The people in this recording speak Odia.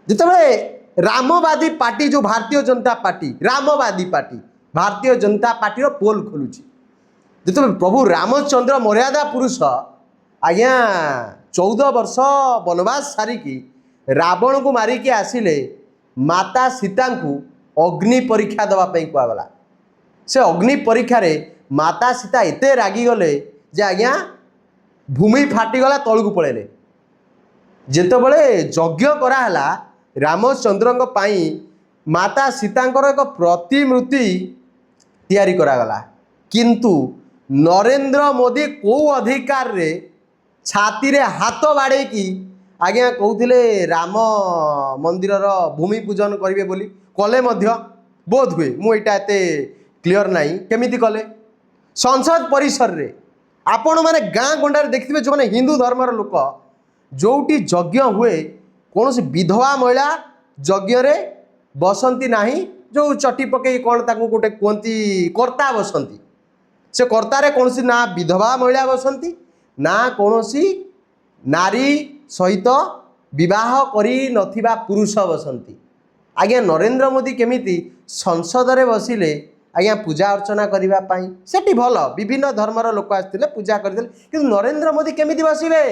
ଯେତେବେଳେ ରାମବାଦୀ ପାର୍ଟି, ଯେଉଁ ଭାରତୀୟ ଜନତା ପାର୍ଟି, ରାମବାଦୀ ପାର୍ଟି, ଭାରତୀୟ ଜନତା ପାର୍ଟିର ପୋଲ୍ ଖୋଲୁଛି, ଯେତେବେଳେ ପ୍ରଭୁ ରାମଚନ୍ଦ୍ର ମର୍ଯ୍ୟାଦା ପୁରୁଷ ଆଜ୍ଞା 14 ବର୍ଷ ବନବାସ ସାରିକି ରାବଣକୁ ମାରିକି ଆସିଲେ, ମାତା ସୀତାଙ୍କୁ ଅଗ୍ନି ପରୀକ୍ଷା ଦେବା ପାଇଁ କୁହାଗଲା। ସେ ଅଗ୍ନି ପରୀକ୍ଷାରେ ମାତା ସୀତା ଏତେ ରାଗିଗଲେ ଯେ ଆଜ୍ଞା ଭୂମି ଫାଟିଗଲା, ତଳକୁ ପଳେଇଲେ। ଯେତେବେଳେ ଯଜ୍ଞ କରାହେଲା ରାମଚନ୍ଦ୍ରଙ୍କ ପାଇଁ, ମାତା ସୀତାଙ୍କର ଏକ ପ୍ରତିମୂର୍ତ୍ତି ତିଆରି କରାଗଲା। କିନ୍ତୁ ନରେନ୍ଦ୍ର ମୋଦି କେଉଁ ଅଧିକାରରେ ଛାତିରେ ହାତ ବାଡ଼େଇକି ଆଜ୍ଞା କହୁଥିଲେ ରାମ ମନ୍ଦିରର ଭୂମି ପୂଜନ କରିବେ ବୋଲି? କଲେ ମଧ୍ୟ ବୋଧ ହୁଏ, ମୁଁ ଏଇଟା ଏତେ କ୍ଲିଅର ନାହିଁ। କେମିତି କଲେ ସଂସଦ ପରିସରରେ? ଆପଣମାନେ ଗାଁ ଗଣ୍ଡାରେ ଦେଖିଥିବେ, ଯେଉଁମାନେ ହିନ୍ଦୁ ଧର୍ମର ଲୋକ, ଯେଉଁଠି ଯଜ୍ଞ ହୁଏ କୌଣସି ବିଧବା ମହିଳା ଯଜ୍ଞରେ ବସନ୍ତି ନାହିଁ। ଯେଉଁ ଚଟି ପକେଇ କ'ଣ ତାକୁ ଗୋଟେ କୁହନ୍ତି, କର୍ତ୍ତା ବସନ୍ତି। ସେ କର୍ତ୍ତାରେ କୌଣସି ନା ବିଧବା ମହିଳା ବସନ୍ତି, ନା କୌଣସି ନାରୀ ସହିତ ବିବାହ କରିନଥିବା ପୁରୁଷ ବସନ୍ତି। ଆଜ୍ଞା, ନରେନ୍ଦ୍ର ମୋଦି କେମିତି ସଂସଦରେ ବସିଲେ ଆଜ୍ଞା ପୂଜା ଅର୍ଚ୍ଚନା କରିବା ପାଇଁ? ସେଠି ଭଲ ବିଭିନ୍ନ ଧର୍ମର ଲୋକ ଆସିଥିଲେ, ପୂଜା କରିଥିଲେ, କିନ୍ତୁ ନରେନ୍ଦ୍ର ମୋଦି କେମିତି ବସିବେ?